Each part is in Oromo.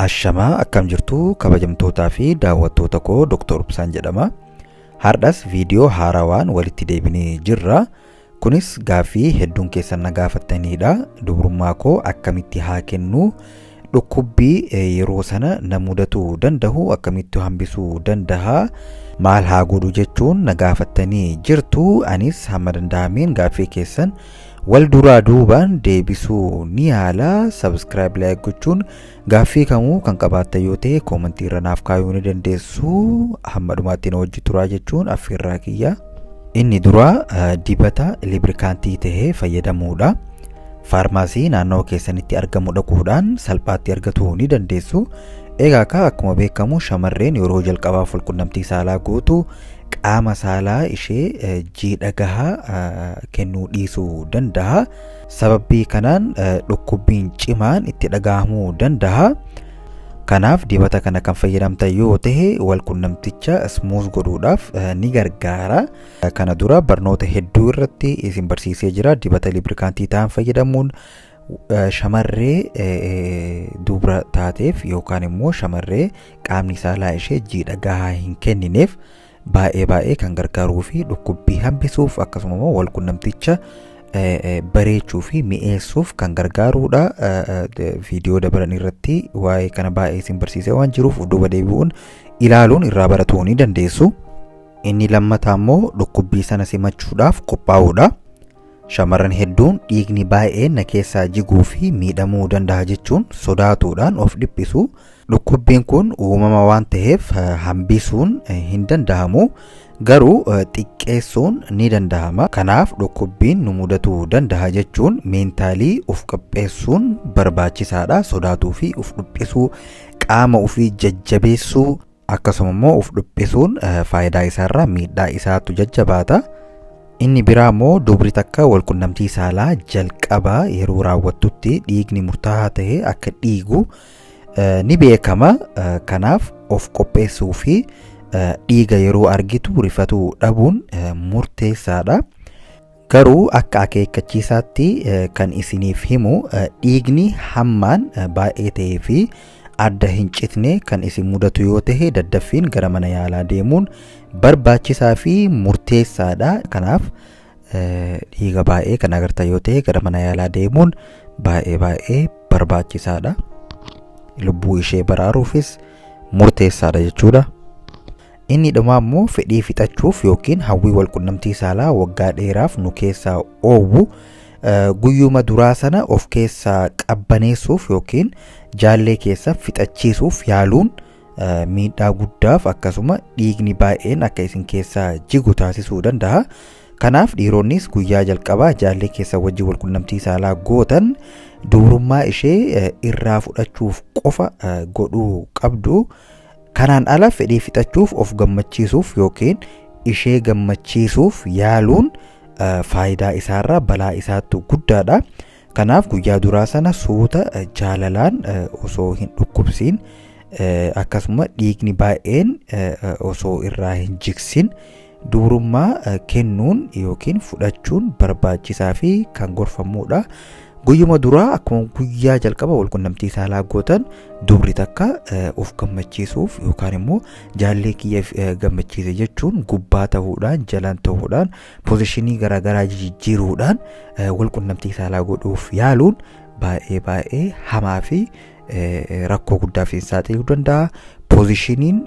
Ashamaa, akkam jirtu kabajamtootaa fi daawwattoota koo? Dr. Obsaan jedhama. Hardhas viidiyoo haarawaan walitti deebinee jirra. Kunis gaaffii hedduun keessan na gaafattanidha. Dubrummaa koo akkamitti haa kennu? Dhukkubbii yeroo sana na mudatuu danda'u akkamitti hambisuu danda'a? Maal haa godhu jechuun na gaafattanii jirtu. Anis hamma danda'ameen gaaffii keessan wal duraa duubaan deebisuu ni yaala. Subscribe, like gochuun gaaffii kamuu kan qabaattan yoo ta'e koomentii irra naaf kaayuu ni dandeessu. Hamma dhumaatti na wajji turaa jechuun affeerraa kiyya. Inni duraa dibata lubricantii ta'e fayyadamuudha. Faarmaasii naannoo keessanitti argamu dhaquudhaan salphaatti argatuu ni dandeessu. Egaa akka akkuma beekamu shamarreen yeroo jalqabaaf walqunnamtii saalaa gootu qaama saalaa ishee jiidha gahaa kennuu dhiisuu danda'a. Sababbii kanaan dhukkubbiin cimaan itti dhaga'amuu danda'a. Kanaaf dibata kana kan fayyadamtan yoo ta'e walqunnamticha smooth godhuudhaaf ni gargaara. Kana dura barnoota hedduu irratti isin barsiisee jira. Dibata lubricantii ta'an fayyadamuun shamarree dubra taateef yookaan immoo shamarree qaamni saalaa ishee jiidha gahaa hin kennineef baay'ee baay'ee kan gargaaruu fi dhukkubbii hambisuuf, akkasuma immoo walqunnamticha bareechuu fi mi'eessuuf kan gargaarudha. Viidiyoo dabalan irratti waa'ee kana baay'ee isin barsiisee waan jiruuf duuba deebi'uun ilaaluun irraa baratuu ni dandeessu. Inni lammataa immoo dhukkubbii sana simachuudhaaf qophaa'uudha. Shamarran hedduun dhiigni baay'een na keessaa jiguu fi miidhamuu danda'a jechuun sodaatuudhaan of dhiphisu. Dhukkubbiin kun uumama waan ta'eef hambisuun hin danda'amu. Garuu xiqqeessuun ni danda'ama. Kanaaf dhukkubbiin nu mudatuu danda'a jechuun mentally of qopheessuun barbaachisaadha. Sodaatuu fi of dhiphisuu, qaama ofii jajjabeessuu, akkasuma immoo of dhiphisuun faayidaa isaarraa miidhaa isaatu jajjabaata. Inni biraa immoo dubri takka walqunnamtii saalaa jalqabaa yeroo raawwattutti dhiigni murtaa'aa ta'e akka dhiigu ni beekama. Kanaaf of qopheessuu fi dhiiga yeroo argitu rifatuu dhabuun murteessaadha. Garuu akka akeekkachiisaatti kan isiniif himu, dhiigni hammaan baay'ee ta'ee fi adda hin citne kan isin mudatu yoo ta'e daddaffiin gara mana yaalaa deemuun barbaachisaa fi murteessaadha. Kanaaf dhiiga baay'ee kan agartan yoo ta'e gara mana yaalaa deemuun baay'ee baay'ee barbaachisaadha. Lubbuu ishee baraaruufis murteessaadha jechuudha. Inni dhumaa immoo fedhii fixachuuf yookiin hawwii walqunnamtii saalaa waggaa dheeraaf nu keessaa oowwu guyyuma duraa sana of keessaa qabbaneessuuf yookiin jaallee keessa fixachiisuuf yaaluun miidhaa guddaaf akkasuma dhiigni baay'een akka isin keessaa jigu taasisuu danda'a. Kanaaf dhiironnis guyyaa jalqabaa jaallee keessa wajjin walqunnamtii saalaa gootan dubrummaa ishee irraa fudhachuuf qofa godhuu qabdu. Kanaan ala fedhii fixachuuf, of gammachiisuuf yookiin ishee gammachiisuuf yaaluun faayidaa isaarraa balaa isaattu guddaadha. Kanaaf guyyaa duraa sana suuta jaalalaan osoo hin dhukkubsiin, akkasuma dhiigni baay'een osoo irraa hin jigsin dubrummaa kennuun yookiin fudhachuun barbaachisaa fi kan gorfamuudha. Guyyuma duraa akkuma guyyaa jalqaba walqunnamtii saalaa gootan dubri takka of gammachiisuuf yookaan immoo jaallee kiyya gammachiise jechuun gubbaa ta'uudhaan, jalaan ta'uudhaan, positionii garaagaraa jijjiiruudhaan walqunnamtii saalaa godhuuf yaaluun baay'ee baay'ee hamaa fi rakkoo guddaaf isin saaxiluu danda'a. Positioniin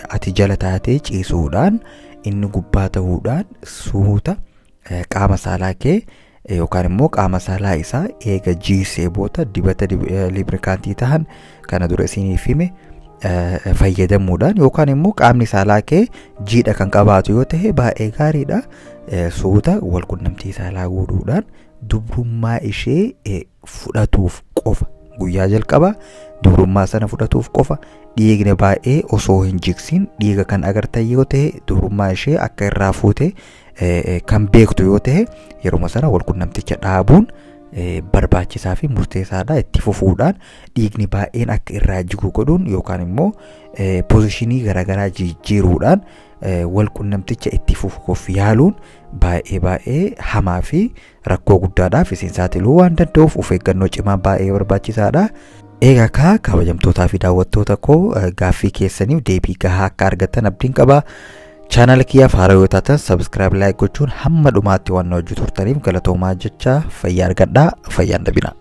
ati jala taatee ciisuudhaan, inni gubbaa ta'uudhaan suuta qaama saalaa kee yookaan immoo qaama saalaa isaa eega jiisee booda dibata lubricantii ta'an kana dura isiniif hime fayyadamuudhaan yookaan immoo qaamni saalaa kee jiidha kan qabaatu yoo ta'e baay'ee gaariidha. Suuta walqunnamtii saalaa godhuudhaan dubrummaa ishee fudhatuuf qofa, guyyaa jalqabaa dubrummaa sana fudhatuuf qofa, dhiigni baay'ee osoo hin jigsin dhiiga kan agartan yoo ta'e, dubrummaa ishee akka irraa fuute kan beektu yoo ta'e, yeruma sana walqunnamticha dhaabuun barbaachisaa fi murteessaadha. Itti fufuudhaan dhiigni baay'een akka irraa jigu godhuun yookaan immoo positionii garaagaraa jijjiiruudhaan walqunnamticha itti fufuuf yaaluun baay'ee baay'ee hamaa fi rakkoo guddaadhaaf isin saaxiluu waan danda'uuf of eeggannoo cimaa baay'ee barbaachisaadha. Egaa kaa kabajamtootaa fi daawwattoota koo, gaaffii keessaniif deebii gahaa akka argattan abdiin qaba. Chaanala kiyyaaf haaraa yoo taatan subscribe, like gochuun hamma dhumaatti waan na hojii turtaniif galatoomaa jecha, fayyaa argadhaa, fayyaan dhabina.